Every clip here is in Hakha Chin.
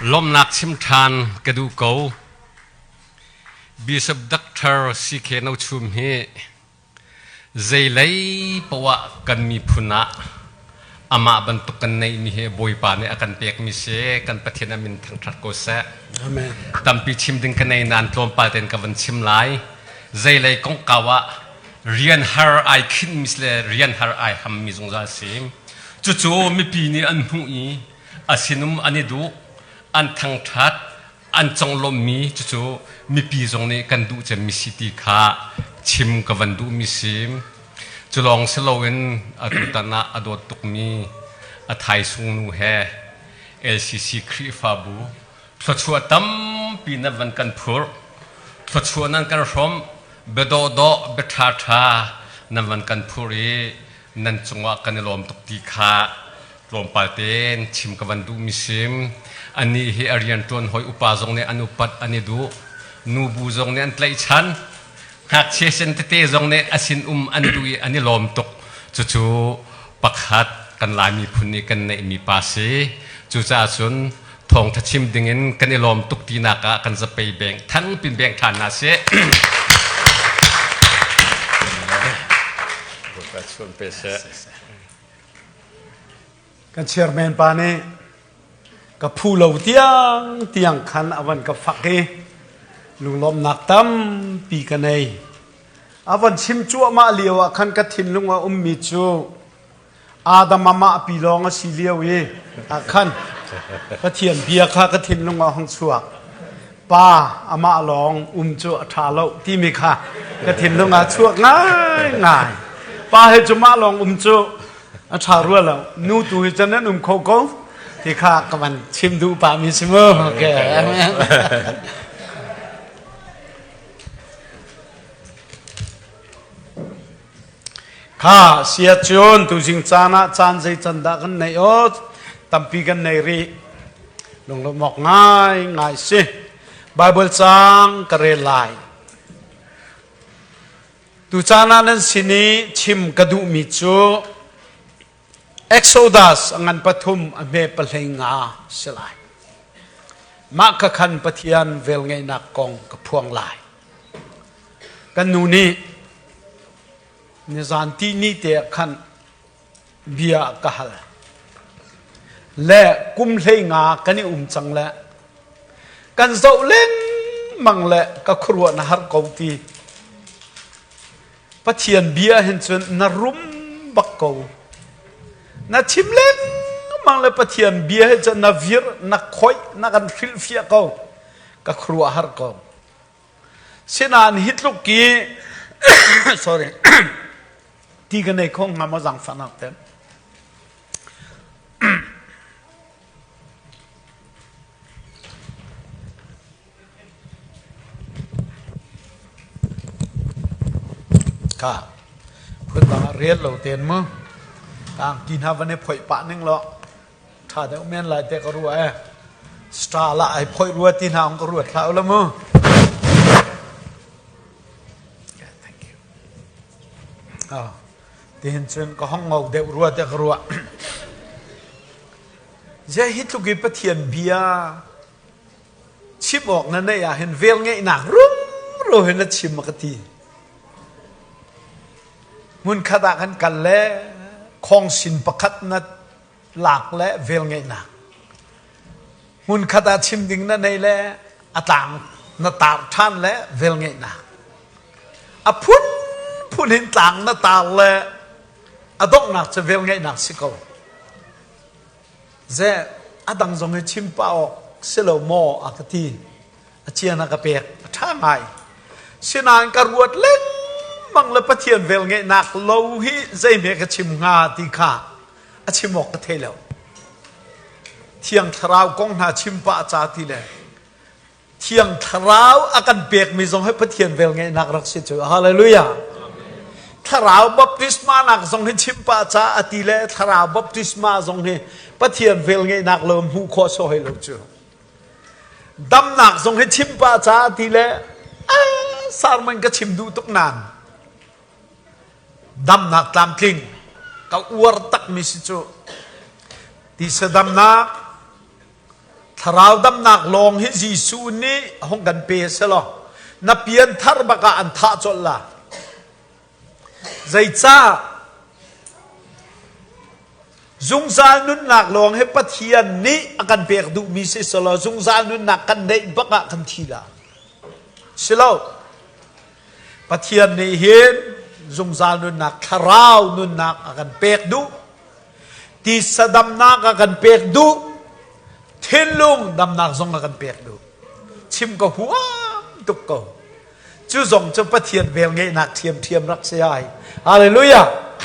Lawmhnak chim ṭhan ka duh ko. Bishop Dr. CK No Chum hi zeilei poah kan miphun ah amah bantuk kan neihmi hi Bawipa nih a kan pekmi si. Kan Pathian a min thangṭhat ko seh. Amen. Tampi chim ding ka nei nain tlawmpal tein ka van chim lai. Zeilei kongkau ah rian har ai khinhmi le rian har ai hammi zungzal si. Cucu mipi nih an hmuh i a sinum an i duh, an thangṭhat, an conglawmhmi cucu mipi zong nih kan duh cemmi si ti kha chim ka van duhmi si. Cu lawng si loin atutan ah a dawt tukmi a thaisung nu he LCC Khrihfabu thluachuah tampi nan van kan phurh. Thluachuah nan kan hrawmh, biadawhdawh, biaṭhaṭha nan van kan phurh i nan cungah kan i lawm tuk ti kha tlawmpal tein chim ka van duhmi sim. Anih hi a rianṭuan hawi upa zong nih an upat an i duh. Nubu zong nih an tlaihchan. Ngakchia sen tete zong nih a sin um an duh i an i lawm tuk. Cucu pakhat kan Lai miphun nih kan neihmi pa si. Cucaah cun thawngtha chim dingin kan i lawm tuk tinak ah kan zapei beng thang pin beng ṭhan hna sih. Kan chairman pa nih ka phu lo tiang tiang khan a van ka fak i lunglawmhnak tampi ka nei. A van chim cuahmah lio ah khan ka thinlung a ummi cu Adam amah pi lawng a si lio i ah khan Pathian bia kha ka thinlung ah hung chuak. Pa amah lawng um cu a ṭha lo timi kha ka thinlung ah chuak ngaingai. Pa he cu mah lawng um cu a ṭha rua lo. Nu tu hi cun an um kho ko ti kha ka van chim duh pah mi si mu. Okay. Amen. Kha siacun tuzing caan ah caan zei can dah kan neih aw tampi kan nei rih. Lunglawmh awk ngai ngai si. Bible caang ka rel lai. Tu caan ah nan sin i chim ka duhmi cu Exodus a ngan pathum a hme pahlei nga si lai. Mah ka khan Pathian velngeihnak kong ka phuang lai. Kan nu nih nizan tihni te ah khan bia ka hal. Le kum 15 kan i um cang le kan zoh lengmang le ka khuaruah na har ko ti. Pathian bia hin cun na rum bak ko. Na chim lengmang le Pathian bia he cun na vir, na khoih, na kan hrilhfiah ko. Ka khuaruah har ko. Sinain hi tluk i sorry ti ka nei kho hnga maw zaangfahnak te. Ka phundang ah rel lo ten mu. Tangki hna van i phoih pah ning law Ṭha deuh men lai te ka ruah ee. Star lah ai phoih rua ti hna ong ka ruat hlah u la mu. Yeah, thank you. Oh, tihin cun ka hong ngo deuh rua te ka ruah. Zia hi tluk i Pathian bia chim awk na neih ah hin vel ngeihnak rumro hin na chim a ka ti. Hmun khat ah kan kal le khawngsin pakhat na lak le velngeihnak hmunkhat ah chim ding na nei le a tlang na tar ṭhan le velngeihnak a phunphun in tlang na tar le a donghnak cu velngeihnak si ko ze a dang zong hi chim pa awk si lo maw a ka ti a cian a ka pek a ṭha ngai sinain ka ruat lengmang le Pathian velngeihnak lo hi zeihme ka chim hnga ti kha a chim awk ka thei lo Thiang Thlarau kong hna chim pah ca ti le Thiang Thlarau a kan pekmi zong hi Pathian velngeihnak rak si cu hallelujah Thlarau baptisma nak zong hi chim pah ca a ti le Thlarau baptisma zong hi Pathian velngeihnak lo hmuh khawh so hoi lo cu Damnak zong hi chim pah ca ti le sermon ka chim duh tuk nain damnak tlamtling ka uar takmi si cu tisa damnak. Thlarau damnak lawng hi Jesuh nih hong kan pe selaw na pianthar bak ah an thah colh la. Zeicah? Zungzal nunnak lawng hi Pathian nih a kan pek duhmi si selaw zungzal nunnak kan neih bak ah kan thi la. Si lo. Pathian nih hin zungzal nunnak, thlarau nunnak a kan pek duh. Tisa damnak a kan pek duh. Thinlung damnak zong a kan pek duh. Chim ka huam tuk ko. Cu zong cu Pathian velngeihnak ṭhiamṭhiam rak si ai. Hallelujah!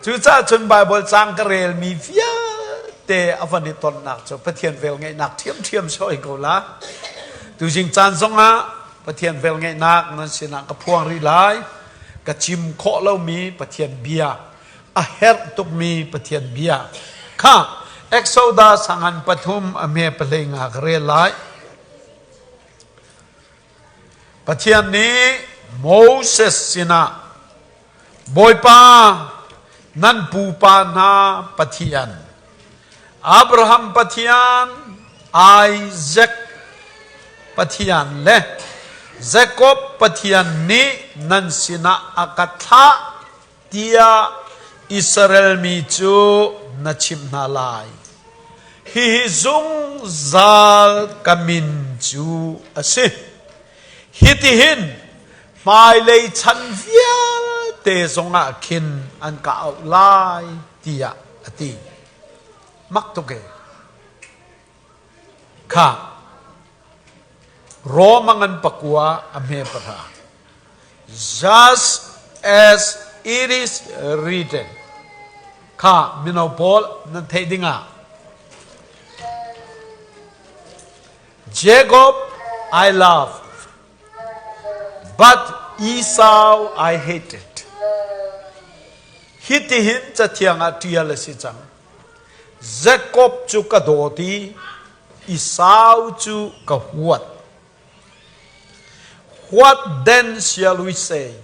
Cucaah cun Baibal caang ka relmi vialte a van i tonnak cu Pathian velngeihnak ṭhiamṭhiam si hoi ko la. Tuzing caan zongah Pathian velngeihnak nan sinah ka phuang rih lai. Ka chim khawh lomi Pathian bia, a herh tukmi Pathian bia kha Exodus sangan pathum a hme pahlei nga ka rel lai. Pathian nih Moses sinah Bawipa nan pupa hna Pathian Abraham Pathian Isaac Pathian le Jakob Pathian nih nan sinah a ka thlah tiah Israel mi cu na chimh hna lai. Hihi zungzal ka min cu a si. Hitihin hmailei chan vialte zongah khin an ka auh lai tiah a ti. Mak tuk e. Kha Rome a ngan pakua a hme pahra. Just as it is written. Kha mino pawl nan theih dingah Jacob I love, but Esau I hated. Hitihin cathiang ah ṭial a si cang. Jacob cu ka dawt i Esau cu ka huat. What then shall we say?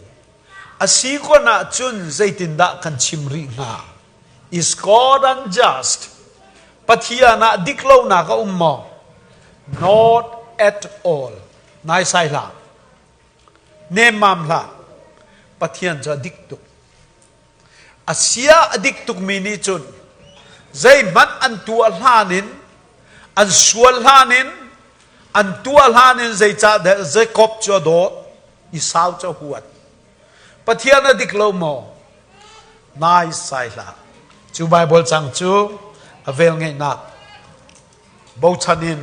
A si kon ahcun zeitindah kan chim rih hnga? Is God unjust? Pathian ah dik lonak a um maw? Not at all. Naisai hlah. Nemmam hlah. Pathian cu a dik tuk. A sia a dik tukmi nih cun zeihmanh an tuah hlan in an sual hlan in an tuah hlan in zeicahdah Jakob cu a dawt Esau cu a huat. Pathian a dik lo maw? Naisai hlah. Cu Baibal cang cu a velngeihnak bochan in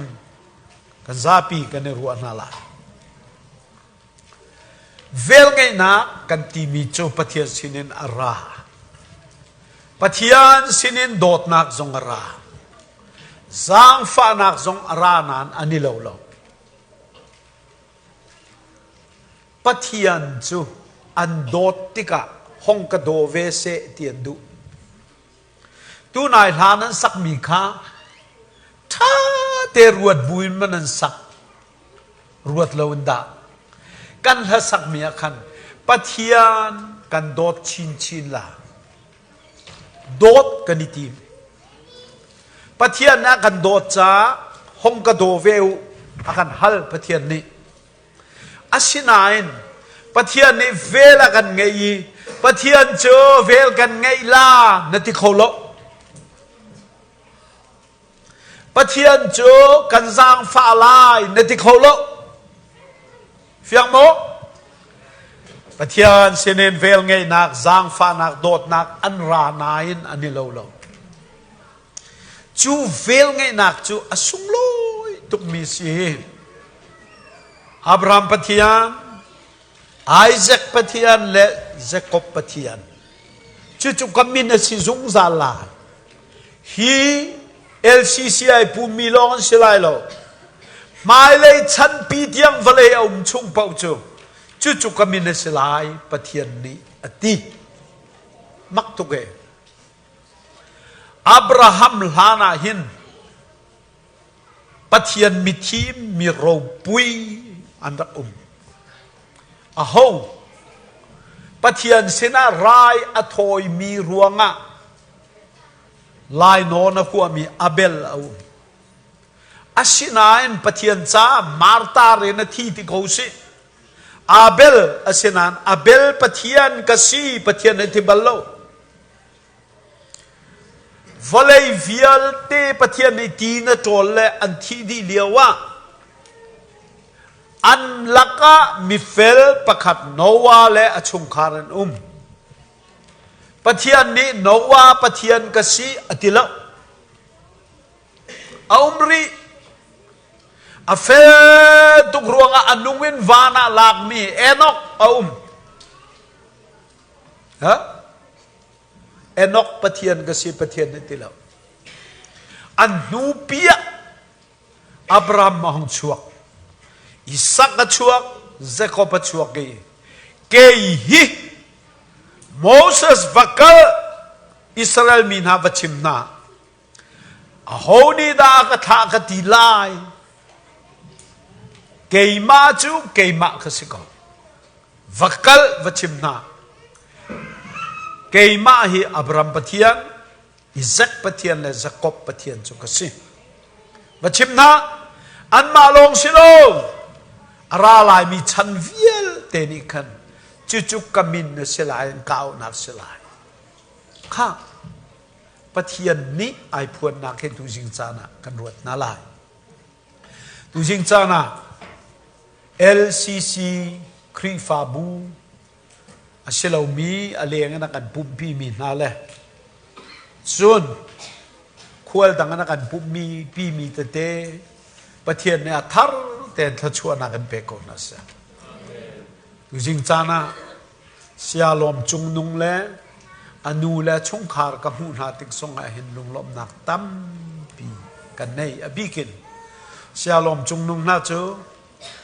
kan zapi kan i ruah hna lai. Velngeihnak kan timi cu Pathian sinin a ra. Pathian sinin dawtnak zong a ra. Zaangfahnak zong a ra nain an i lo lo. Pathian cu an dawt tikah hong ka daw ve seh ti an duh. Tunai hla nan sakmi kha ṭha te ruat buin man an sak. Ruat lo in dah. Kan hlasakmi ah khan Pathian kan dawt chinchin la. Dawt kan i tim. Pathian nih a kan dawt caah hong ka daw ve u a kan hal Pathian nih. Asinain Pathian nih vel a kan ngeih i Pathian cu vel kan ngeih la na ti kho lo. Pathian cu kan zaangfah lai na ti kho lo. Fiang maw? Pathian sinin velngeihnak, zaangfahnak, dawtnak an ra nain an i lo lo. Cu velngeihnak cu a sunglawi tukmi si. Abraham Pathian, Isaac Pathian le Jacob Pathian. Cucu ka min a si zungzal lai. Hi LCCI pummi lawng an si lai lo. Hmailei chanpi tiang vawlei a um chung paoh cu cucu ka min a si lai Pathian nih a ti. Mak tuk e. Abraham hlan ah hin Pathian mithim mi ropui an rak um. Aho? Pathian sinah rai a thawimi ruangah lainawn a huahmi Abel a um. Asinain Pathian caah martar in a thi ti ko sih. Abel asinain Abel Pathian ka si Pathian a ti bal lo. Vawlei vialte Pathian nih ti na ṭawl le an thih dih lio ah an lakah mifel pakhat Noah le a chungkhar an um. Pathian nih Noah Pathian ka si a ti lo. A um rih. A fel tuk ruangah a nung in van ah lakmi Enoch a um. Ha? Enoch Pathian ka si Pathian nih ti lo. An hnu pi ah Abraham a hung chuak. Isak a chuak, Jacob a chuak i kei hi Moses va kal Israel mi hna va chim hna. Aho nih dah a ka thlah ka ti lai? Keimah cu keimah ka si ko. Va kal va chim hna. Keimah hi Abraham Pathian, Isaac Pathian le Jakob Pathian cu ka si. Va chim hna. Anmah lawng si lo. A ra laimi chan vialte nih khan cucu ka min a si lai, an ka auhnak si lai. Khah, Pathian nih ai phuannak hi tuzing caan ah kan ruat hna lai. Tuzing caan ah LCC Khrihfabu a si lomi a leng in a kan pumhpi mi hna le cun khual dang in a kan pumhmi pimi tete Pathian nih a thar tein thluachuahnak in pe ko hna seh. Tuzing caan ah Sialawm Cungnung le a nu le chungkhar ka hmuh hna tik zongah hin lunglawmhnak tampi kan nei. A bik in Sialawm Cungnung hna cu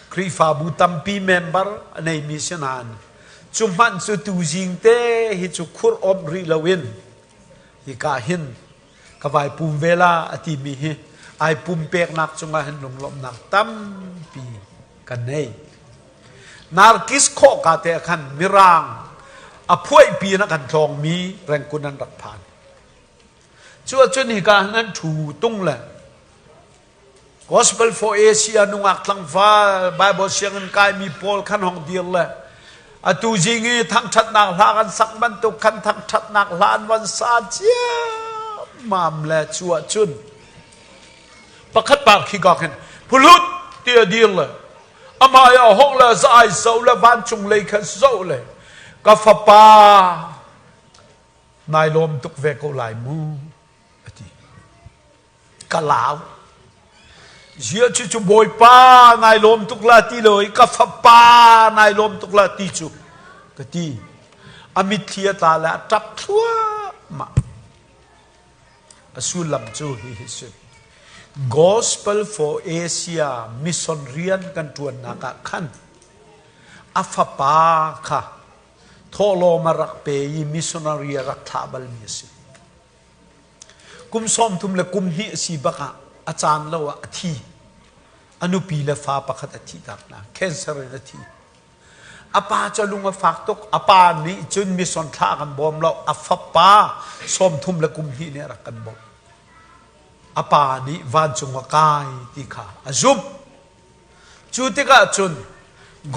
Khrihfabu tampi member a neimi si nain cu hmanh cu tuzing te hi cu khur awmh rih loin hika hin ka vai pum ve la a timi hi ai pumpeknak cungah hin lunglawmhnak tampi kan nei. Narkis khawhka te ah khan Mirang a phuaihpi in a kan tlawngmi Rangoon an rak phan. Cu ahcun hika hin an ṭhu tung le Gospel for Asia nungak tlangval Bible sianginn kaimi pawl khan hong dir le atu zing i thangṭhatnak hla kan sak bantuk khan thangṭhatnak hla an van sa ciammam le cu ahcun pakhat pa khi ka khin phulut ti a dir le amah a hong le zai zo le vancung lei khan zo le ka fapa nai lawm tuk ve ko lai mu a ti ka lau zia cu cu bawipa nai lawm tuk la ti lo i ka fapa nai lawm tuk la ti cu ka ti a mitthli a tla le a ṭap thluahmah A sullam cu hihi si. Gospel for Asia mission rian kan ṭuannak ah khan a fapa kha thawhlawm a rak pe i missionary a rak thlah balmi a si. Kum 30 le kum hnih a si bak ah a caan lo ah a thi. A nupi le fa pakhat a thihtak hna. Cancer in a thi. A pa cu a lung a fak tuk. A pa nih cun mission thla a kan bawm lo. A fapa 30 le kum hnih nih a rak kan bawmh. A pa nih vancung a kai ti kha a zumh. Cu tikah cun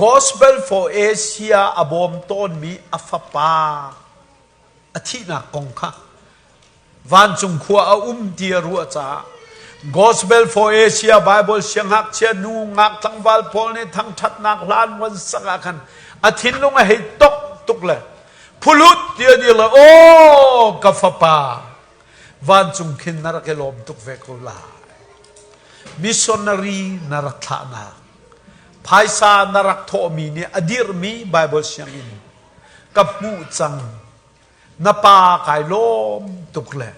Gospel for Asia a bawm tawnmi a fapa a thihnak kong kha vancung khua a um ti a ruah caah Gospel for Asia Bible siangngakchia nu ngak tlangval pawl nih thangṭhatnak hla an von sak ah khan a thinlung a hei tok tuk le phulut ti a dir le aw ka fapa vancung khin na rak i lawm tuk ve ko lai missionary na rak thlahnak phaisa na rak thawhmi nih a dirhmi Bible sianginn ka hmuh cang na pa kai lawm tuk le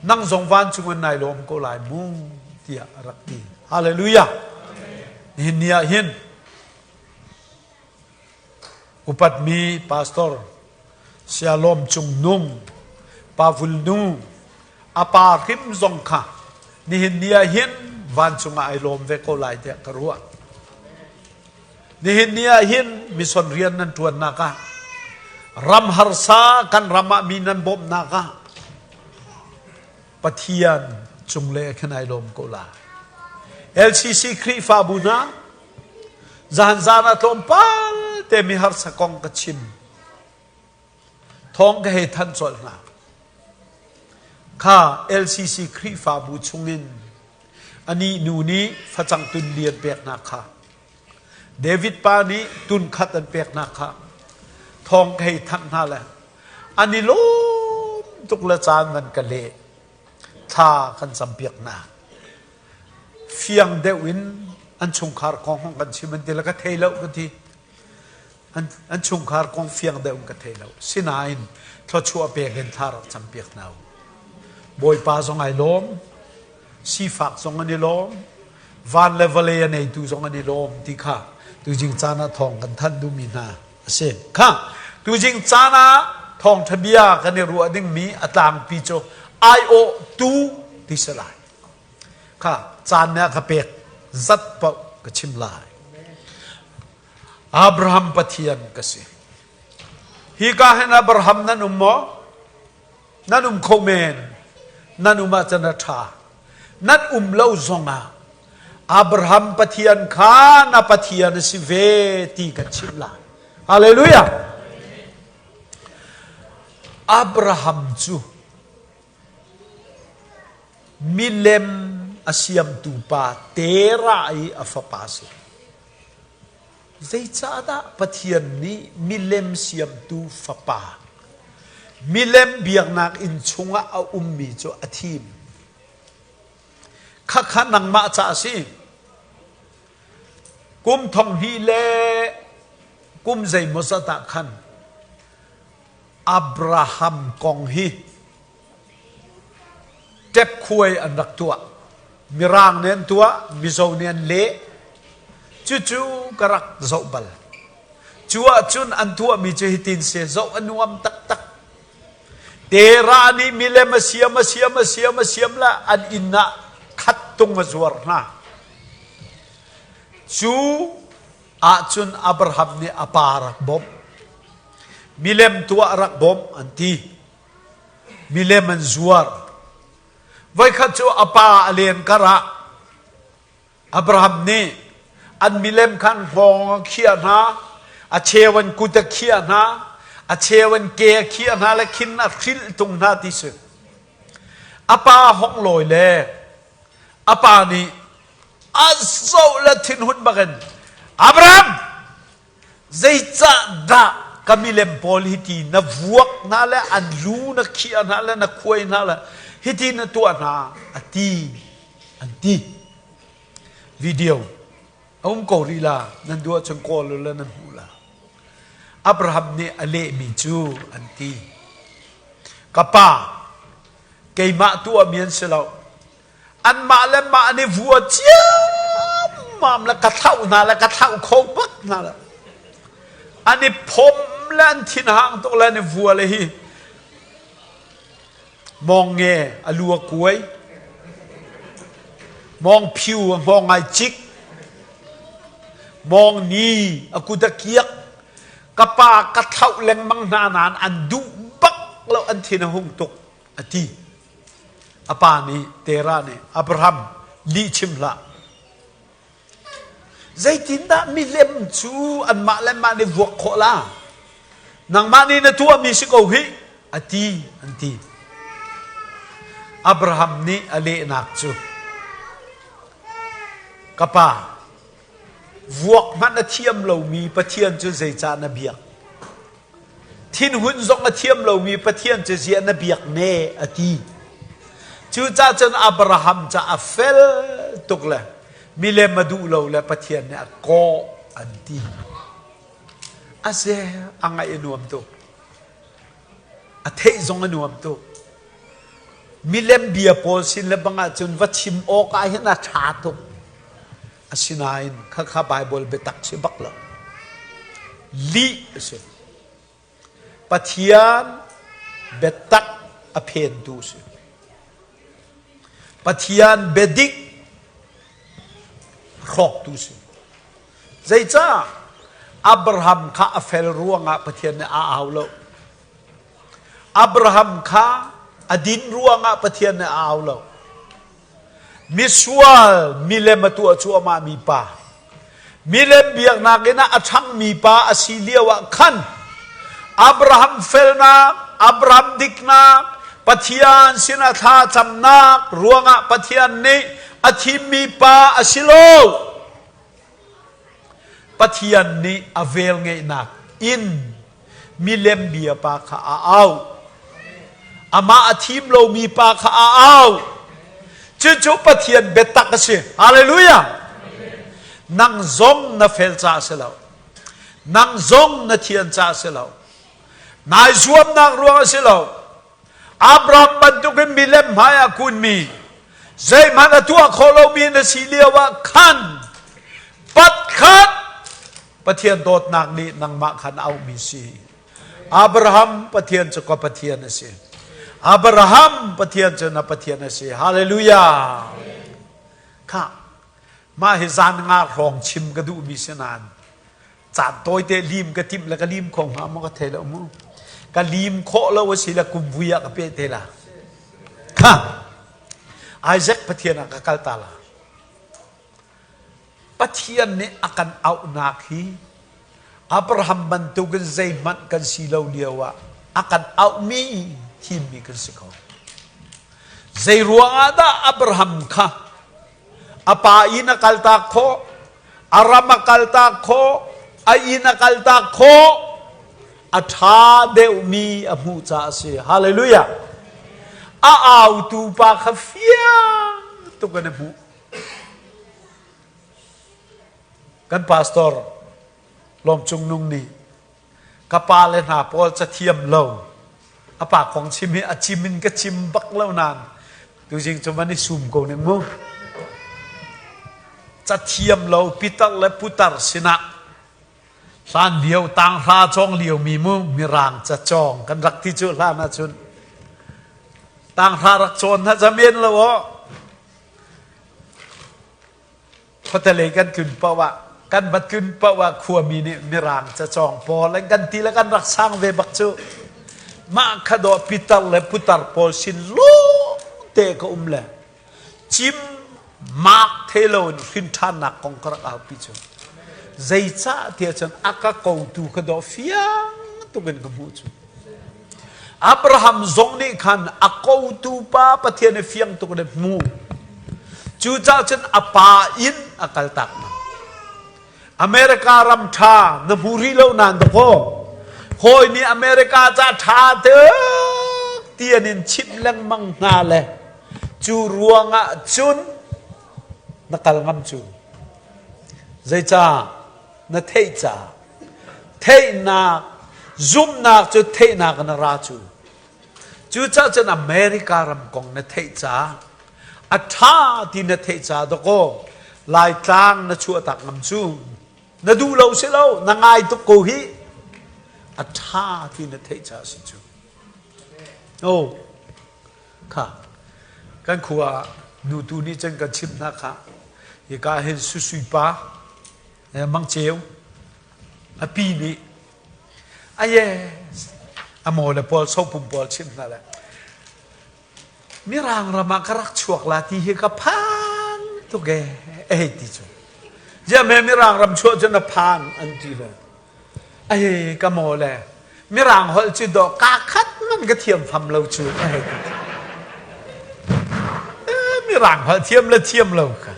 nang zong vancung in nai lawm ko lai mu tiah a rak ti hallelujah nihin ni ah hin upatmi pastor sialawm cung nung pa vul nu a pa hrim zong kha nihin ni ah hin vancung ah ai lawm ve ko lai tiah ka ruah Nihin ni ah hin mission rian nan ṭuannak ah ram harsa kan ram ah mi nan bawmhnak ah Pathian cung le khan ai lawm ko lai. LCC Khrihfabu hna, zan zan ah tlawmpal te mi harsa kong ka chim. Thawng ka hei thanh colh hna. Kha LCC Khrihfabu chungin anih nu nih facang tun lian peknak kha David pa nih tun khat an peknak kha thawng ka hei thanh hna le an i lawm tuk le caan van ka leh thla kan campiak hna. Fiang deuh in an chungkhar kong hong kan chim an ti le ka thei lo ka ti. An chungkhar kong fiang deuh in ka thei lo. Sinain thluachuah pek in thla rak campiak hna u. Bawipa zong ai lawm, sifak zong an i lawm, van le vawlei a neitu zong an i lawm ti kha tuzing caan ah thawng kan thanh duhmi hna a si. Kha tuzing caan ah thawngṭha bia kan i ruah dingmi a tlangpi cu aiawhtu ti si lai. Kha caan nih a ka pek zat paoh ka chim lai. Abraham Pathian ka si. Hika hin Abraham nan um maw? Nan um kho men. Nan um ahcun a ṭha. Nan um lo zongah Abraham Pathian kha na Pathian a si ve ti kan chimh lai. Hallelujah! Abraham cu milem a siamtu pa Terah i a fapa a si. Zeicahdah Pathian nih milem siamtu fapa, milem biaknak inn chungah a ummi cu a thim? Khakha nangmah ca a si. Kum thong hnih le kum zeimawzat ah khan Abraham kong hi Ṭepkhuai an rak tuah. Mirang nih an tuah, Mizo nih an leh. Cucu ka rak zoh bal. Cu ahcun an tuahmi cu hitin si, zoh a nuam taktak. Terah nih milem a siam, a siam, a siam, a siam le an inn ah khat tung a zuar hna. Cu ahcun Abraham nih a pa rak bawmh. Milem tuah rak bawmh an ti. Milem an zuar. Voikhat cu a pa a len karah Abraham nih an milem khan hngawng a khiah hna, a cheu an kut a khiah hna, a cheu an ke a khiah hna le khin a hrilh tung hna ti si. A pa hong lawi le a pa nih a zoh le thinhun bakin Abraham Zeicahdah ka milem pawl hiti na vuak hna le an lu na khiah hna le na khuai hna le hiti na tuah hna a ti an ti. Video a um ko rih la nan duh ahcun kawl u le nan hmuh la. Abraham nih a lehmi cu an ti. Ka pa, keimah tuahmi an si lo. Anmah le mah an i vua ciammam le ka thlauh hna le ka thlauh kho bak hna lo. An i phom le an thinhang tuk le an i vua le hi mawng nge a lu a kuai mawng phiu a hngawng ai cik mawng ni a kut a kiak ka pa ka thlauh lengmang hna nain an duh bak lo an thin a hung tuk a ti. A pa nih Terah nih Abraham lih chim hlah. Zeitindah milem cu anmah le mah nih vuak khawh la? Nangmah nih na tuahmi si ko hih, a ti, an ti. Abraham nih a lehnak cu, Ka pa, vuak hmanh a thiam lomi Pathian cu zeicah na biak? Thinhun zong a thiam lomi Pathian cu ziah na biak ne a ti. Cucaah cun Abraham ca a fel tuk le milem a duh lo le Pathian nih a kawh an ti. A ze a ngaih a nuam tuk. A theih zong a nuam tuk. Milem bia pawl sin le bang ahcun va chim awk ah hin a ṭha tuk. Asinain khakha Baibal biatak si bak lo. Lih a si. Pathian biatak a phentu si. Pathian biadik hrawktu si. Zeicah Abraham kha a fel ruangah Pathian nih a au lo. Abraham kha a din ruangah Pathian nih a au lo. Misual milem a tuah cuahmah mi pa, milem biaknak in ah a ṭhangmi pa a si lio ah khan Abraham felnak, Abraham diknak, Pathian sinah thla camnak ruangah Pathian nih a thimmi pa a si lo. Pathian nih a velngeihnak in milem bia pa kha a auh. Amah a thim lomi pa kha a auh. Cucu Pathian biatak a si. Hallelujah! Nang zong na fel caah si lo. Nang zong na thian caah si lo. Nai zuamnak ruang a si lo. Abraham bantukin milem hmai ah kunmi zeihmanh a tuah khawh lomi na si lio ah khan patkhat Pathian dawtnak nih nangmah khan auhmi si. Abraham Pathian cu ka Pathian a si. Abraham Pathian cu na Pathian a si. Hallelujah. Kha mah hi zan nga hrawng chim ka duhmi si nain caan tawite lim ka timh le ka lim kho hnga maw ka thei lo mu. Ka lim khawh lo a si le kum vui ah ka peh te la. Kha Isaac Pathian ah ka kal ta la. Pathian nih a kan auhnak hi Abraham bantukin zeihmanh kan si lo lio ah a kan auhmi thimmi kan si ko. Zei ruangah dah Abraham kha a pa inn a kaltak khawh, a ram a kaltak khawh, a inn a kaltak khawh, a ṭha deuhmi a hmuh caah a si. Hallelujah! A autu pa kha fiang tuk in a hmuh. Kan pastor Lawm Cung Nung nih ka pa le hna pawl cathiam lo a pa kong chim hi a chim in ka chim bak lo nain tuzing cu van i sum ko ning mu. Cathiam lo pitar le putar sinah hlan lio tanghra cawng lio mi mu mirang cacawng kan rak ti cu hlan ahcun tanghra rak cawn hna zamen lo aw Khuatelei kan tlun paoh ah kan va tlun paoh ah khuami nih Mirang cacawng pawl an kan ti le kan rak sang ve bak cu. Mah kha dawh pitar le putar pawl sin lawng te ka um le cim mak the lo in hrin ṭhannak kong ka rak aupi cu. Zeicah tiah cun a ka kotu kha dawh fiang tuk in ka hmuh cu. Abraham zong nih khan a kotu pa Pathian i fiang tuk in a hmu. Cucaah cun a pa inn a kaltak hna. America ram ṭha na hmu rih lo nain dakaw hawi nih America ca ṭha tuk ti an in chimh lengmang hna le cu ruangah cun na kal ngam cu. Zeicah? Na theih caah. Theihnak, zumhnak cu theihnak in a ra cu. Cucaah cun America ram kong na theih caah, a ṭha ti na theih caah dawkaw Laitlang na chuahtak ngam cu. Na duh lo si lo, na ngai tuk ko hih. A ṭha ti na theih caah si cu. Oh, kha kan khua nutu nih cun kan chimh hna kha hika hin susui pa Mang Ceu a pi nih aye a maw le pawl sopum pawl chim hna le Mirang ram ah ka rak chuak la ti hi ka phan tuk e ei ti cu ziah me Mirang ram chuah cu na phan an ti le ai ka maw le Mirang holh cu dawh ka khat man ka thiam fam lo cu ei ti Mirang holh thiam le thiam lo ka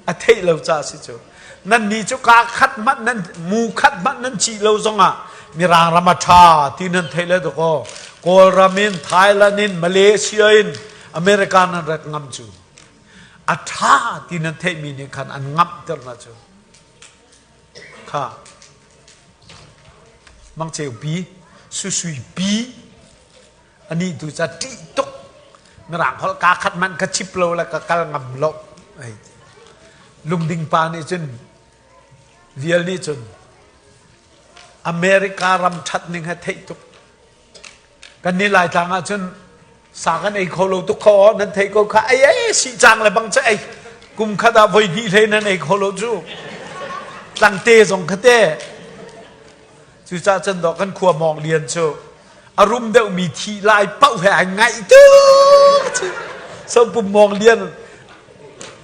A theih lo caah si cu. Nannih cu kaa khat hmanh nan mu khat hmanh nan cih lo zongah Mirang ram a ṭha ti nan theih le dakaw Kawlram in Thailand in Malaysia in America nan rat ngam cu. A ṭha ti nan theihmi nih khan an ngamhter hna cu. Kha Mangceu pi, Susui pi, Anih tu ca ṭih tuk. Mirang holh kaa khat hmanh ka chip lo le ka kal ngam lo. Ai ti. Lungding pa nih cun vial nih cun America ram ṭhat ning he theih tuk. Kan nih Laitlang ah cun sa kan ei kho lo tuk kho aw nan theih ko kha ei ei si cang le bang ca ei kum khat ah voi hnih hlei nan ei kho lo cu tlangte zong kha te Cucaah cun dawh kan khua Mawng Lian cu a rum deuhmi thi lai paoh he ai ngaih tuk. Sopum Mawng Lian.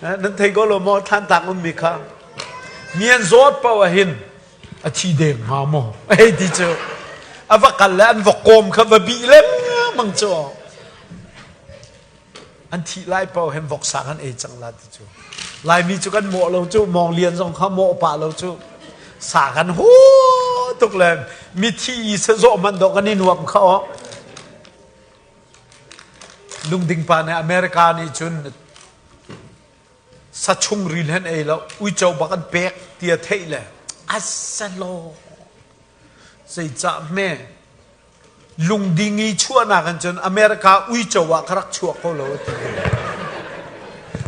Nan thei ko lo maw Thlantlang ummi kha? Mi an zawt paoh ah hin a thi deng hnga maw? Hei ti cu. A va kal le an vok kawm kha va bih lengmang cu. An thih lai paoh hin voksa kan ei cang la ti cu. Laimi cu kan mawh lo cu, mawng lian zong kha mawh pah lo cu. Sa kan hu tuk le mithi i sazawh hmanh dawh kan i nuam kha aw. Lungding pa nih America nih cun sa chungril hen ei lo, uico bak an pek ti a theih le asalaw zeicah hme lungding i chuahnak in cun America uico ah ka rak chuak ko lo a ti.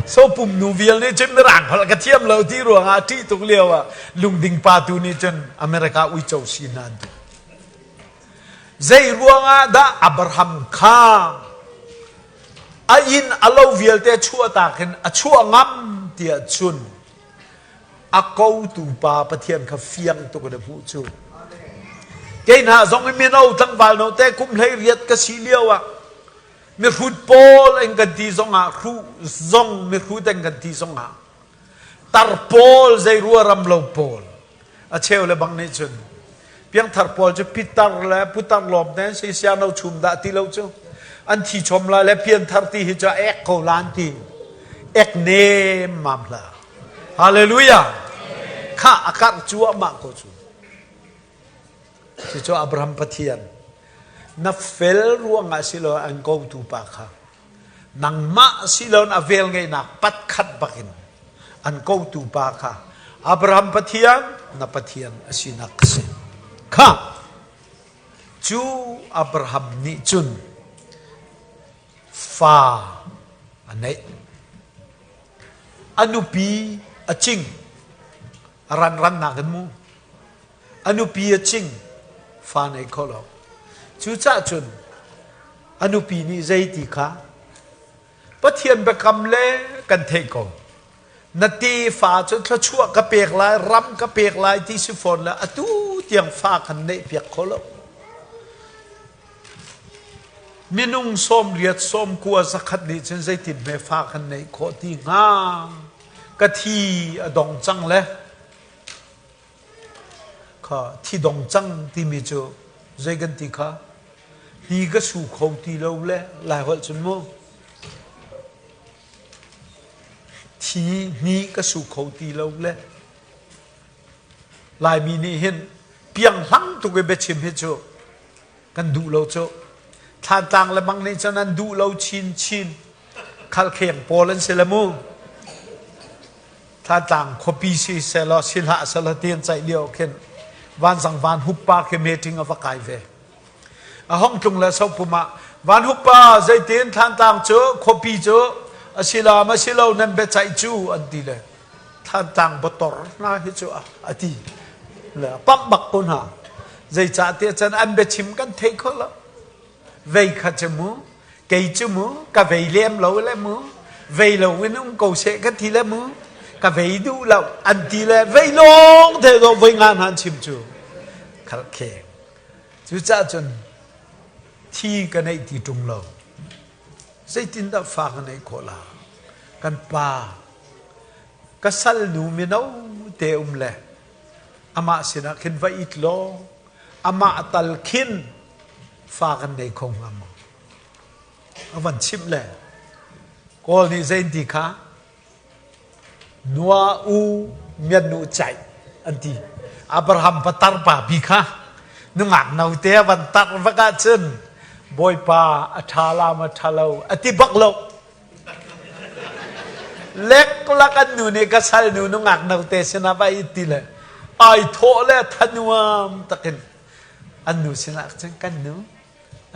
So pum nu vial nih cun mirang holh ka thiam lo ti ruangah a ṭih tuk lio ah lungding pa tu nih cun America uico si hna an duh. Zei ruangah dah Abraham kha a inn a lo vialte chuahtak in a chuah ngam tiah cun a kotu pa Pathian kha fiang tuk in a hmuh cu. Kei hna zong i mino tlangval no te kum 18 ka si lio ah mihrut pawl an kan ti zongah hruh zong mihrut an kan ti zongah tar pawl zei ruaram lo pawl A cheu le bang nih cun piangthar pawl cu pitar le putar lawm te si siano chum dah ti lo cu an thi chom lai le pianthar ti hi cu ek ko lan ti ek nem mam hla hallelujah kha a karh cuahmah ko cu cucu Abraham Pathian na fel ruangah si lo an kotu pa kha Nangmah siloin a velngeihnak patkhat bakin an kotu pa kha Abraham Pathian na Pathian a sinak a si. Kha cu Abraham nih cun fa a neih. A nupi a cing. A ranrannak in mu. A nupi a cing. Fa nei kho lo. Cucaah cun a nupi nih zei ti kha Pathian biakam le kan theih ko. Na tefa cu thluachuah ka pek lai, ram ka pek lai ti si fawn le atu tiang fa kan neih piak kho lo. Minung 80 90 100 nih cun zeitin hme fa kan neih khawh ti hnga? Ka thi a dong cang le Kha thi dong cang timi cu zei kan ti kha? Hi ka su kho ti lo le Laiholh cun mu. Thi hni ka su kho ti lo le Laimi nih hin pianghlang tuk i biachim hi cu kan duh lo cu. Thlantlang le mang nih cun an duh lo chinchin. Khalkheng pawl an si le mu. Thlantlang khuapi si sehlaw si hlah sehlaw ti an ceih lio khin Vanzang Van Hup pa khi meeting a va kai ve. A hong tlung le Sopum ah Van Hup pa zeitin Thlantlang cu khuapi cu a si la ma si lo nan biaceih cu an ti le Thlantlang bawtor hna hi cu a ti le pamh bak ko hna. Zeicah tiah cun an biachim kan thei kho lo. Vei kha cu mu kei cu mu ka vei lem lo le mu vei lo in um ko seh ka ti le mu ka vei duh lo an ti le vei lawng te do voi nga hna chim cu khal kheng cucaah cun thi ka neih ti ṭung lo zeitindah fa ka neih khawh la kan pa ka sal nu mino te um le amah sinah khin va it law amah tal khin fa kan nei kho hnga maw? A van chimh le Kawl nih zei an ti kha Nua u mian nu caih an ti. Abraham pa tar pa bi kha nungak note a van tar vak ahcun Bawipa a ṭha la ma ṭha lo a ti bak lo. Leklak an nu nih ka sal nu nungak note sinah va it ti le ai thawh le thanuam takin an nu sinah cun kan nu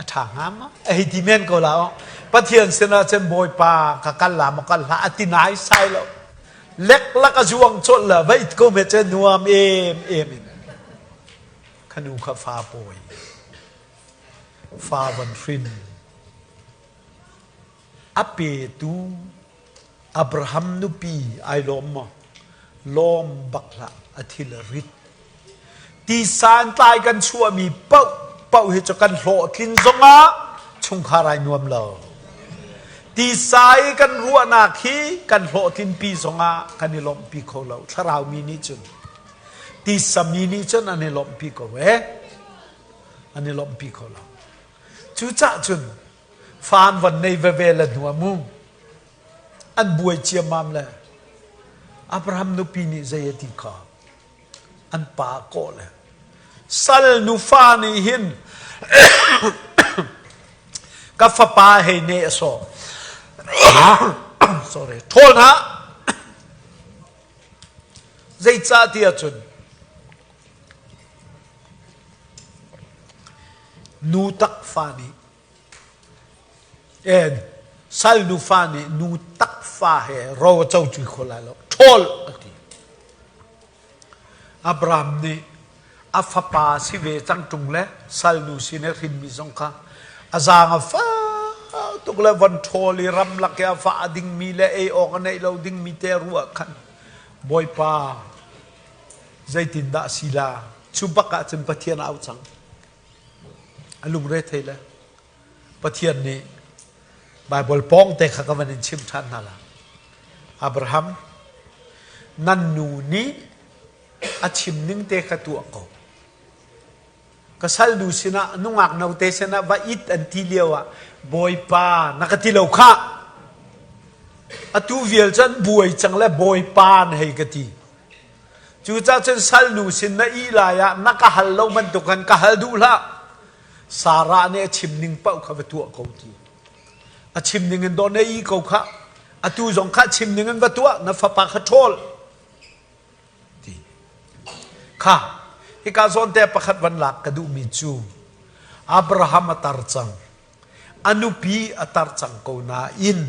a ṭha hnga maw a hei ti men ko la aw Pathian sinah cun Bawipa ka kal la maw kal hlah a ti nai sai lo leklak a zuang colh le va it ko me cun nuam em em in khanu kha fa pawi fa van hrin A petu Abraham nupi ai lawm maw? Lawm bak hlah, a thil a rit. Ti santlai kan chuahmi paoh paoh hi cu kan hlawhtlin zongah chungkhar ai nuam lo. Tisa i kan ruahnak hi kan hlawhtlinpi zongah kan i lawmhpi kho lo. Thlarau mi nih cun tisa mi nih cun an i lawmhpi ko e. An i lawmhpi kho lo. Cucah cun fa an von nei veve le hnu mu an buai ciammam le Abraham nupi nih zei a ti kha an pa kawh le sal nufa nih hin ka fapa hei ne a sawh sorry ṭhawl hna zeicah ti ahcun nu tak fa nih En sal nufa nih nu takfa he ro a co ṭi kho lai lo. Ṭhawl a ti. Abraham nih a fapa si ve cang ṭung le salnu sin i hrinmi zong kha a zaang a fak tuk le von ṭhawl i ramlak i a fah dingmi le ei awk a neih lo dingmi te ruah khan Bawipa zeitindah a si la? Cu bak ah cun Pathian a auh cang. A lungre thei le Pathian nih Baibal pawng te kha ka van in chim ṭhan hna la. Abraham, nan nu nih a chim ning te kha tuah ko. Ka salnu sinah nungak note sinah va it an ti lio ah Bawipa na ka ti lo khah. Atu vial cu an buai cang le Bawipa na hei ka ti. Cucaah cun salnu sin na ih lai ah na ka hal lo bantuk khan ka hal duh hlah. Sarah nih a chim ning paoh kha va tuah ko ti. A chim ning in dawh na ih ko khah. Atu zong kha chim ning in va tuah na fapa kha ṭhawl. Ti. Kha hika zawn te pakhat van lak ka duhmi cu Abraham a tar cang. A nupi a tar cang ko nain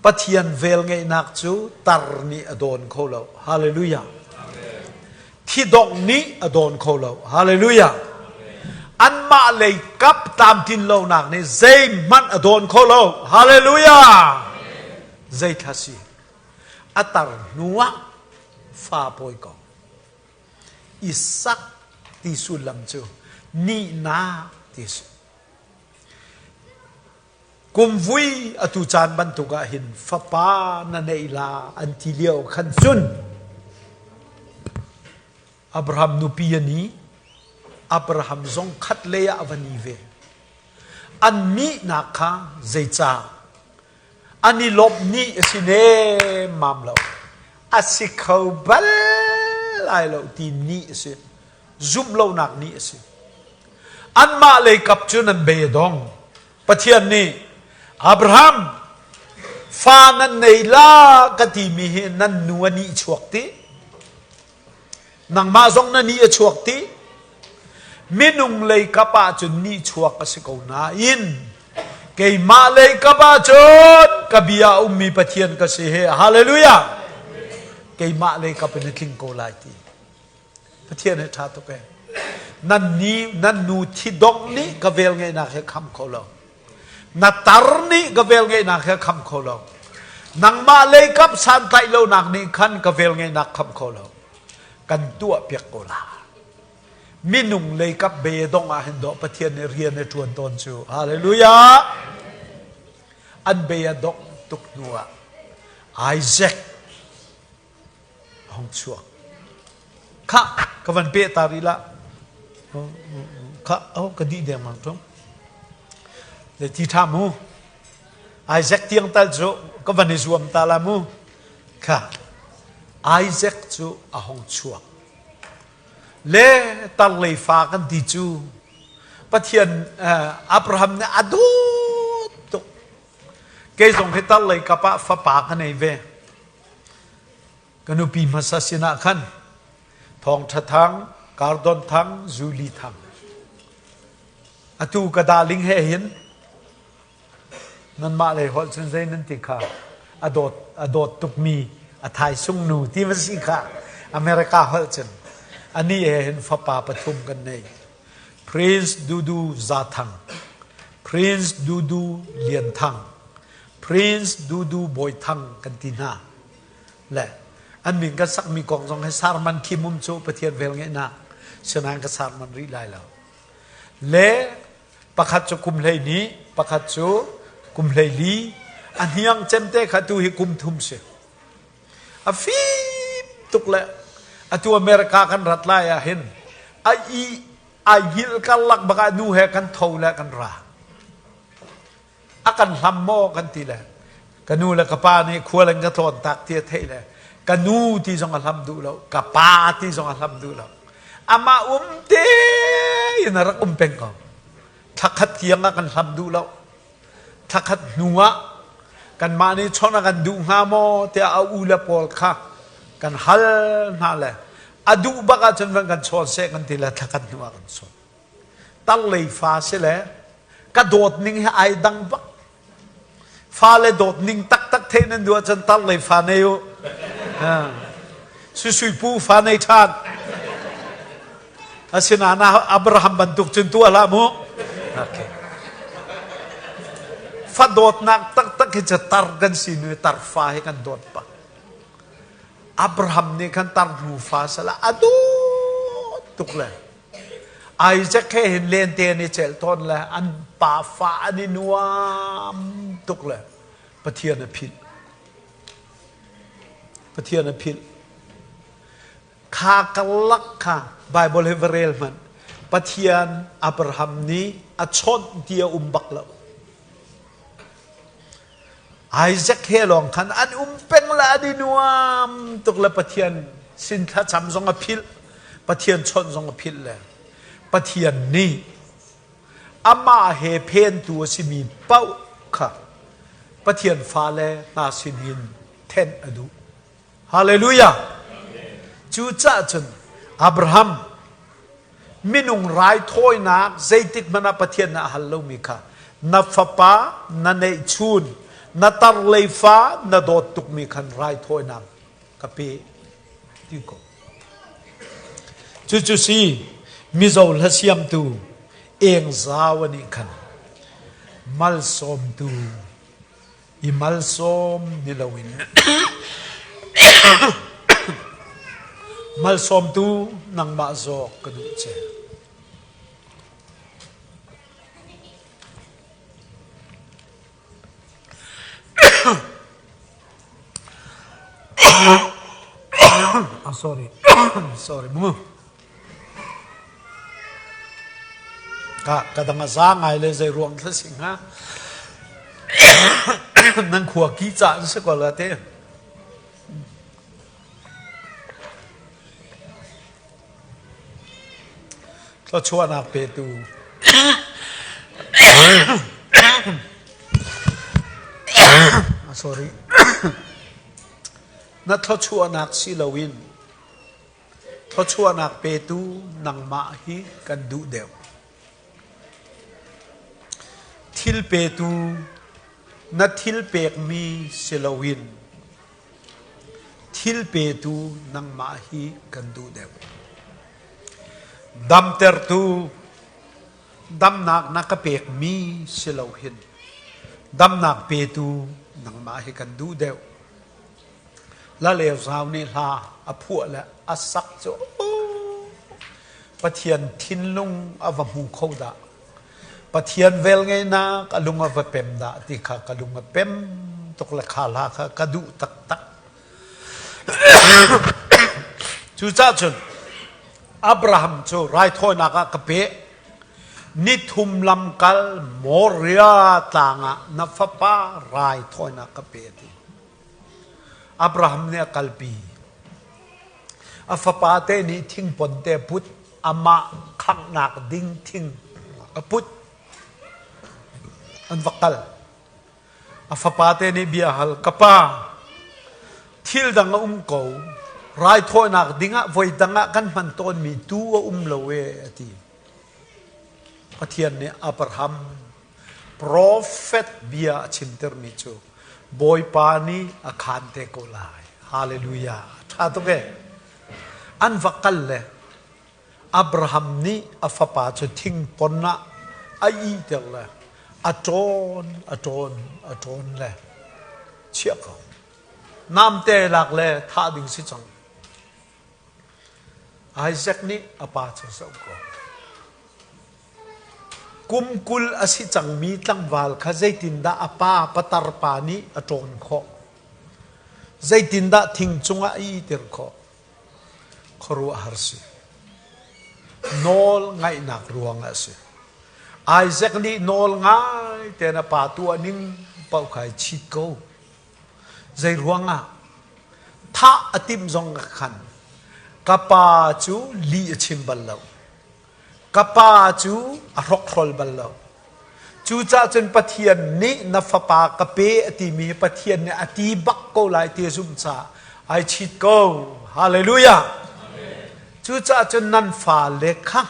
Pathian velngeihnak cu tar nih a dawn kho lo. Hallelujah. Thidongh nih a dawn kho lo. Hallelujah. Anmah lei kap tlamtlin lonak nih zeihmanh a dawn kho lo. Hallelujah. Zei thla si? A tar hnu ah fa pawi ko. Isak ti sullam cu nihnak ti si. Kumvui atu caan bantuk ah hin fapa na neih la an ti lio khan cun Abraham nupi a ni Abraham zong khat lei ah a va ni ve. An nihnak kha zeicah an i lawmh ni a si nemmam lo. A si kho bal lai lo ti ni a si. Zumh lonak ni a si. Anmah lei kap cu nan bei a dong. Pathian nih Abraham fa nan nei la ka timi hi nan nu a nih chuak ti nangmah zong na nih a chuak ti minung lei kap ah cun nih chuak a si ko nain keimah lei kap ah cun ka bia a ummi Pathian ka si he hallelujah keimah lei kap in a tling ko lai ti Pathian hi ṭha tuk ee. Nan ni nan nu thi dongh nih ka vel ngeihnak he kham kho lo. Na tar nih ka vel ngeihnak he kham kho lo. Nangmah lei kap santlaih lonak nih khan ka vel ngeihnak kham kho lo. Kan tuah piak ko la. Minung lei kap be dong ah hin dawh Pathian nih rian a ṭuan tawn cu. Hallelujah. An be a dongh tuk hnu ah Isaac a hung chuak. Khah, ka van peh ta rih lah. Khah, oh, ka dih dengmang ṭung. Le ti ṭha mu. Isaac tiang tal cu ka van i zuam ta la mu. Kha, Isaac cu a hung chuak. Le tarlei fa kan ti cu Pathian Abraham nih a dawt tuk. Kei zong hi tarlei kap ah fapa ka nei ve. Ka nupi hmasa sinah khan Thawngṭha Thang, Kardon Thang, Zuli Thang. Atu ka darling he hin nanmah lei holh cun zei nan ti kha a dawt a dawt tukmi a thaisung nu ti va si kha America holh cun ani he hin fapa pathum kan nei Prince Dudu Za Thang Prince Dudu Lian Thang Prince Dudu Bawi Thang kan ti hna. Le an min kan sakmi kong zong hi sarman khim um cu Pathian vel ngeihnak sinain ka sarman rih lai lo. Le pakhat cu kum 12, pakhat cu kum 14. A hniang cemte kha tu hi kum thum si. A fim tuk le atu America kan rat lai ah hin a i ai hngilh karlak bak ah nu he kan tho le kan ra. A kan hlam maw kan ti le ka nu le ka pa nih khual an ka tlawn tak ti a theih le ka nu ti zong a hlam duh lo ka pa ti zong a hlam duh lo amah um te in a rak um peng ko thlakhat tiang ah kan hlam duh lo thlakhat hnu ah kanmah nih chawnh a kan duh hnga maw tiah a u le pawl kha kan hal hna le a duh bak ahcun van kan chawn seh kan ti le thlakhat hnu ah kan chawn tar lei fa si le ka dawt ning hi ai dang bak fale dawt ning taktak theih nan duh ahcun tar lei fa nei u Susui pu fa nei ṭhan asinain Abraham bantuk cun tuah hlah mu okay. Fa dawtnak taktak hi cu tar kan si nu tar fa hi kan dawt bak Abraham nih khan tar hnu fa sala a dawt tuk le Isaac he hin lente an i celh tawn le an pa fa an i nuam tuk le Pathian a philh. Pathian a philh. Kha karlak kha Bible hi va rel hmanh. Pathian Abraham nih a chawnh ti a um bak lo. Isaac he lawng khan an um peng le an i nuam tuk le Pathian sin thlacam zong a philh. Pathian chawnh zong a philh le Pathian nih amah he phentu a simi paoh kha Pathian fale hna sinin thenh a duh. Hallelujah! Cucaah cun Abraham minung raithawinak zeitik hmanh ah Pathian nih a hal lomi kha na fapa na neihchun na tarlei fa na dawt tukmi khan raithawinak ka pe ti ko. Cucu si Mizo hla siamtu eng zau anih khan malsawmtu i malsawm ni loin malsawmtu nangmah zawk ka duh che. Ah, sorry. sorry mu. Ka ka dang a za ngai le zei ruang thla sing ha. Nan khua ki ca an si ko la te. Thluachuahnak petu sorry na thluachuahnak si loin thluachuahnak petu nangmah hi kan duh deuh. Thil petu na thil pekmi si loin Thil petu nangmah hi kan duh deuh. Damtertu damnak na ka pekmi si lo hin damnak petu nangmah hi kan duh deuh. Laleu zau nih hla a phuah le a sak cu Pathian thinlung a va hmu kho dah. Pathian velngeihnak a lung a va pem dah ti kha ka lung a pem tuk le kha hla kha ka duh taktak. Cucaah cun Abraham cu raithawinak ah ka peh. Nithum lamkal Moriah tlang ah na fapa raithawinak ka pe ti. Abraham nih a kalpi. A fapate nih thingpon te put amah khanghnak ding thing a put. An va kal. A fapate nih bia hal, ka pa, thil dang a um ko. Raithawinak dingah voi dang ah kan hman tawnmi tuu a um lo e, a ti. Pathian nih Abraham profet bia a chimtermi cu Bawipa nih a khaan te ko lai. Hallelujah. Ṭha tuk e. An va kal le Abraham nih a fapa cu thingpon ah a ihter le a ṭawn, a ṭawn, a ṭawn le chiah ko. Namte lak le thah ding si cang. Isaac nih a pa cu zoh ko. Kum 20 a si cangmi tlangval kha zeitindah a pa patar pa nih a ṭawn khawh? Zeitindah thing cungah a ihter khawh? Khuaruahhar si. Nawl ngaihnak ruangah a si. Isaac nih nawl ngai tein a pa tuah ning paoh kha ai chit ko. Zei ruangah? Thah a timh zong ah khan ka pa cu lih a chim bal lo. Ka pa cu a hrokhrol bal lo. Cucaah cun Pathian nih na fapa ka pe a timi Pathian nih a ti bak ko lai ti a zumh caah ai chit ko. Hallelujah. Cucaah cun nan fale kha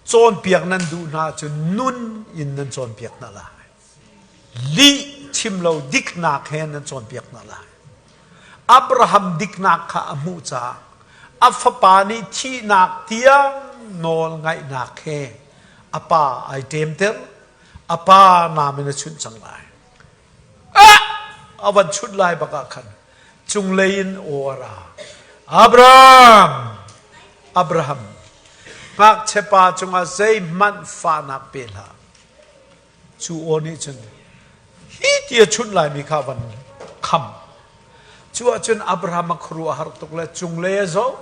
cawnpiak nan duh hna ahcun nun in nan cawnpiak hna lai. Lih chim lo diknak he nan cawnpiak hna lai. Abraham diknak kha a hmuh caah a fapa nih thihnak tiang nawl ngaihnak he a pa ai ṭemter. A pa nam in a chunh cang lai. Ah! A van chunh lai bak ah khan cunglei in aw a ra. Abraham! Abraham! Ngakchia pa cungah zeihmanh fahnak pe hlah. Cu aw nih cun hi ti a chunh laimi kha a van kham. Cu ahcun Abraham a khuaruah a har tuk le cunglei a zoh,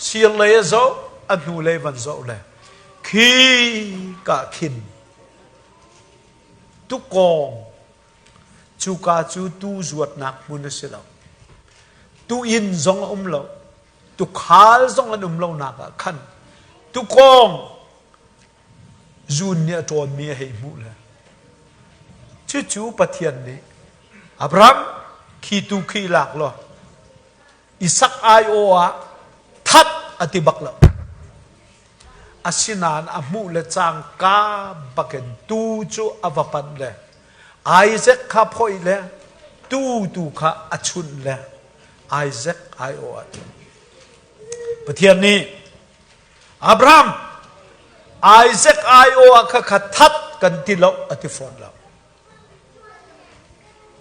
sirlei a zoh, a hnulei van zoh le khi ka khin tukawng cuka cu tuu zuatnak hmun a si lo. Tu inn zong a um lo. Tukhal zong an um lonak ah khan tukawng Zun nih a ṭawnmi a hei hmuh le cucu Pathian nih Abraham khi tu khi lak law Isak aiawh ah that a ti bak lo. Asinain a hmuh le cangka bakin tu cu a va panh le Isaac kha phoih le tu tu kha a chunh le Isaac aiawh ah Pathian nih Abraham, Isaac aiawh ah kha kha that kan ti lo a ti fawn lo.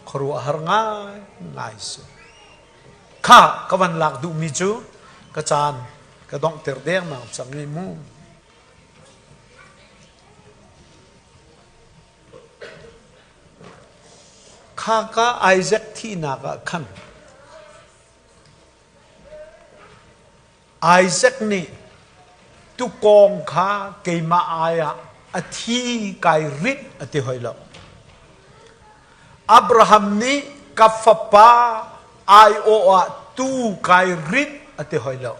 Khuaruahhar ngai ngai si. Kha ka van lak duhmi cu ka caan ka donghter dengmang cang i mu. Kha ka Isaac thihnak ah khan Isaac nih tukawng kha keimah ai ah a thi kai rinh a ti hoi lo. Abraham nih ka fapa aiawh ah tuu kai rinh a ti hoi lo.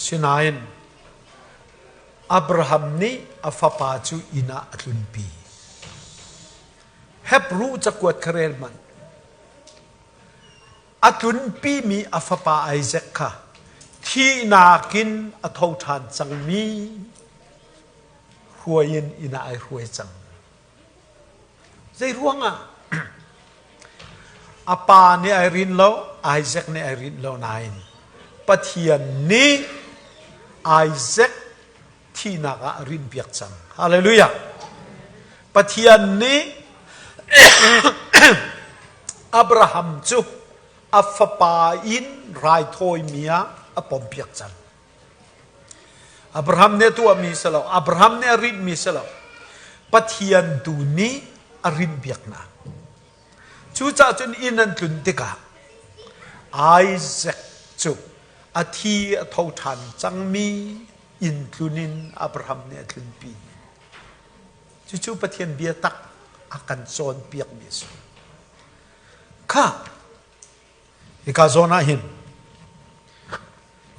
Sinain Abraham nih a fapa cu inn ah a tlunpi. Hebru cakuat kha rel hmanh. A tlunpimi a fapa Isaac kha thihnak in a tho ṭhan cangmi hruai in inn ah ai hruai cang. Zei ruangah? A pa nih ai rin lo, Isaac nih ai rin lo nain Pathian nih Isaac thihnak ah a rinpiak cang. Hallelujah. Pathian nih Abraham cu a fapa in raithawimi ah a pompiak cang. Abraham nih a tuahmi si lo, Abraham nih a rinhmi si lo. Pathian tu nih a rinhpiak hna. Cucaah cun inn an tlun tikah Isaac cu a thi a tho ṭhan cangmi inn tlun in Abraham nih a tlunpi. Cucu Pathian biatak a kan cawnpiakmi a si. Kha hika zawn ah hin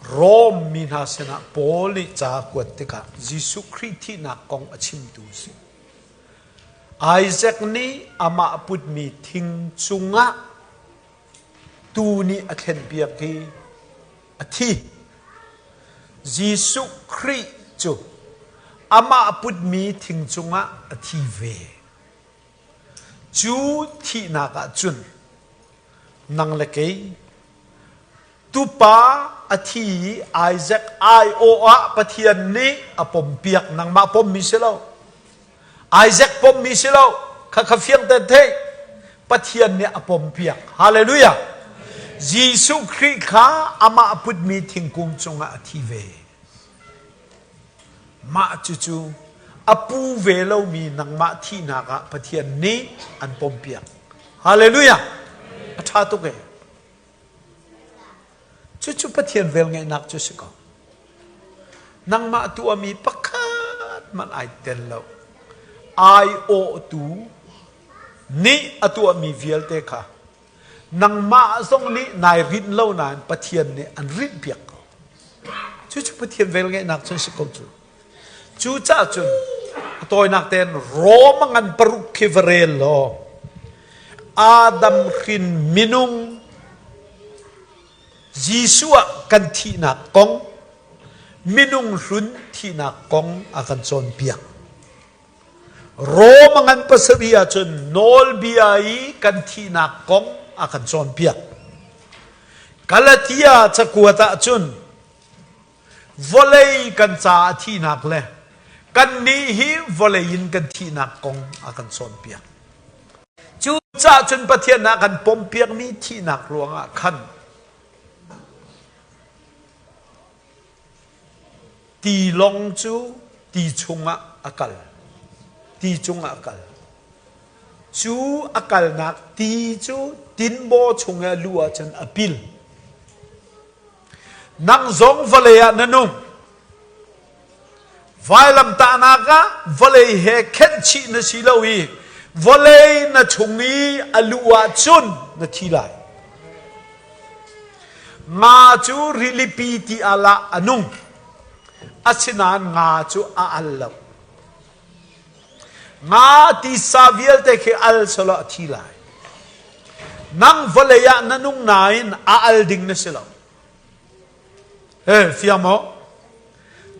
Rom mi hna sinah Paul nih ca a kuat tikah Jesuh Khrih thihnak kong a chimtu a si. Isaac nih amah putmi thing cungah tuu nih a thlenpiak i a thi. Jesuh Khrih cu amah putmi thing cungah a thi ve. Cu thihnak ah cun nang le kei tupa a thi i Isaac aiawh ah Pathian nih a pompiak nangmah pommi si lo. Isaac pommi si lo kha kha fiang ten thei Pathian nih a pompiak hallelujah Jesuh Khrih kha amah putmi thingkung cungah a thi ve. Mah cucu a pu ve lomi nangmah thihnak ah Pathian nih an pompiak. Hallelujah! A ṭha tuk ee. Cucu Pathian velngeihnak cu si ko. Nangmah tuahmi pakhat hmanh ai tel lo. Aiawhtu nih a tuahmi vialte kha nangmah zong nih nai rinh lo nain Pathian nih an rinhpiak ko. Cucu Pathian velngeihnak cu si ko cu. Cucaah cun a tawinak tein Rome ngan paruk khi va rel law Adam hrin minung Jesuh ah kan thihnak kong minung hlun thihnak kong a kan cawnpiak. Rome ngan pasarih ahcun nawlbia i kan thihnak kong a kan cawnpiak. Galatia cakuat ahcun vawlei kan caah thihnak le kannih hi vawlei in kan thihnak kong a kan cawnpiak. Cucaah cun Pathian ah kan pompiakmi thihnak ruangah khan tilawng cu ti chungah a kal. Ti cungah a kal. Cu a kalnak ti cu tinbaw chung i a luh ahcun a pil. Nang zong vawlei ah na nung. Vailamtahnak ah vawlei he khenhchih na si lo i vawlei na chung i a luh ahcun na thi lai. Nga cu rilipi ti al ah a nung. Asinain nga cu a al lo. Nga tisa vialte khi al selaw a thi lai. Nang vawlei ah na nung nain a al ding na si lo. He fiang maw?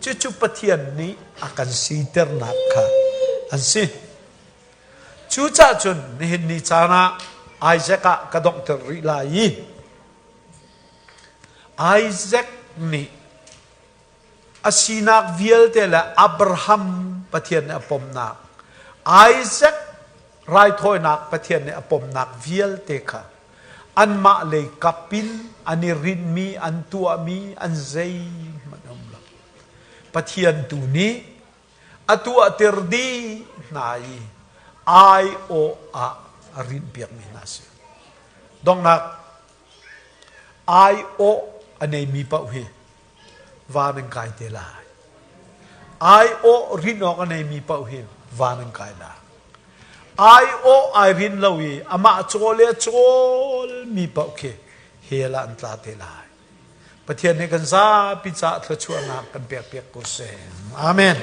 Cucu Pathian nih a kan siternak kha an si. Cucaah cun nihin ni caan ah Isaac ah ka donghter rih lai i Isaac nih a sinak vialte le Abraham Pathian nih a pomnak, Isaac raithawinak Pathian nih a pomnak vialte kha anmah lei kap in an i rinhmi, an tuahmi, an zeihmanh a um lo. Pathian tu nih a tuahter dih hna i aiawh ah a rinhpiakmi hna a si. Donghnak aiawh a neimi paoh hi van an kai te lai. Aiawh rin awk a neimi paoh hi van an kai lai. Aiawh ai rin lo i amah cawl i a cawlmi paoh khi hell ah an tla te lai. Pathian nih kan zapi caah thluachuahnak kan pekpiak ko seh. Amen.